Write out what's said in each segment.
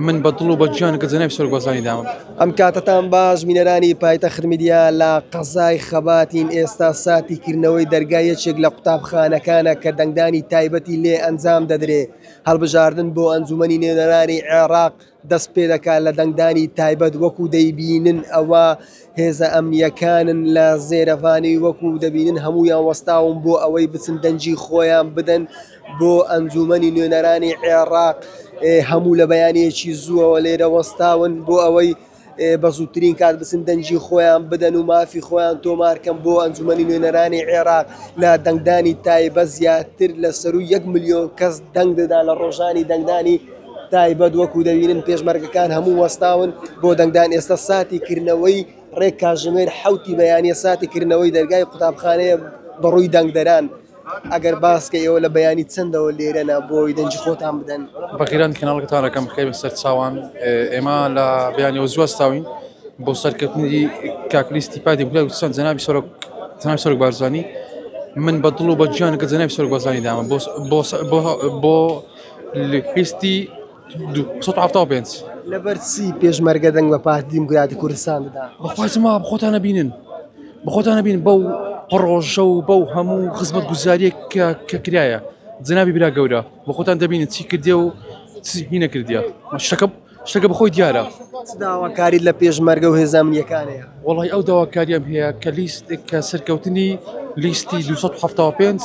من بە دڵ و بە گیان کە جەنابی سەرۆک بارزانی دامە. ئەم کاتەتان باش بینەرانی پایتەخت میدیا لە قەزای خەباتین ئێستا ساتی کردنەوەی دەرگای یەکێک لە قوتابخانەکانە کە دەنگدانی تایبەتی لێ ئەنجام دەدرێ هەڵبژاردن بۆ ئەنجومەنی نوێنەرانی عێراق دەست پێدەکات لە دەنگدانی تایبەت وەکو دەیبینن ئەوە هێزە ئەمنییەکانن لە زێرەڤانی وەکو دەبینن هەموویان وەستاون بۆ ئەوەی بچن دەنگی خۆیان بدەن بۆ ئەنجومەنی نوێنەرانی عێراق هەموو لە بەیانیەکی زووەوە لێرە وەستاون بۆ ئەوەی بە زووترین کات بچن دەنگی خۆیان بدەن و مافی خۆیان تۆمارکەن بۆ ئەنجومەنی نوێنەرانی عێراق لە دەنگدانی تایبەت زیاتر لە سەروو یەک ملیۆن کەس دەنگ دەدا لە ڕۆژانی دەنگدانی تایبەت وەکو دەبینن پێشمەرگەکان هەموو وەستاون بۆ دەنگدان ئێستا ساتی کردنەوەی ڕێک کاژمێر حوتی بەیانە ساتی کردنەوەی دەرگای قوتابخانەیە بەڕووی دەنگدەران ئەگەر باس کە ئێوە لە بەیانی چەندەوە لێرەنە بۆ ئەوەی دەنگی خۆتان بدەن؟ بەخیران کەناڵەکەتان ئەکەم بەخێر بێن سەر چاوان ئێمە لە بەیانیەوە زوو هەستاوین بۆ سەرکەوتنی کاک لیستی پارتی دیموکراتی کوردستان جەنابی سەرۆک جەنابی سەرۆک بارزانی من بە دڵ و بە گیان کە جەنابی سەرۆک بارزانی دامە بۆ بۆ بۆ بۆ لیستی 275. لەبەر چی پێشمەرگە دەنگ بە پارتی دیموکراتی کوردستان دەدا؟ بەخوا جما بەخۆتان نەبینن بەخۆتان نەبین بەو پڕۆژە و بەو هەموو خزمەت گوزاریە کە کە کرایە جنابی برا گەورە بەخۆتان دەبینن چی کردێ و چی هی نەکردیە شتەکە شتەکە بەخۆی دیارە. چ داواکاریت لە پێشمەرگە و هێزە ئەمنییەکان هەیە؟ وەڵی ئەو داواکاریەم هەیە کە لیست کە سەرکەوتنی لیستی 275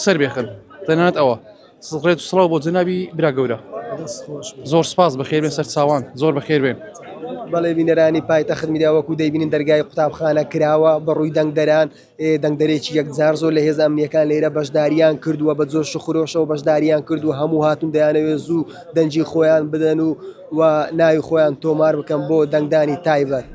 سەر بێخن تەنانەت ئەوە ڕێز و سڵاو بۆ جەنابی برا گەورە. زۆر سپاس بەخێربێن سەر چاوان زۆر بەخێربێن. بەڵێ بینەرانی پایتەخت میدیا وەکو دەیبینن دەرگای قوتابخانە کراوە بە ڕووی دەنگدەران دەنگدەرێکی یەکجار زۆر لە هێزە ئەمنیەکان لێرە بەشداریان کردووە بە جۆش و خرۆشەوە بەشداریان کردووە هەموو هاتون دەیانەوێت زوو دەنگی خۆیان بدەن و و ناوی خۆیان تۆمار بکەن بۆ دەنگدانی تایبەت.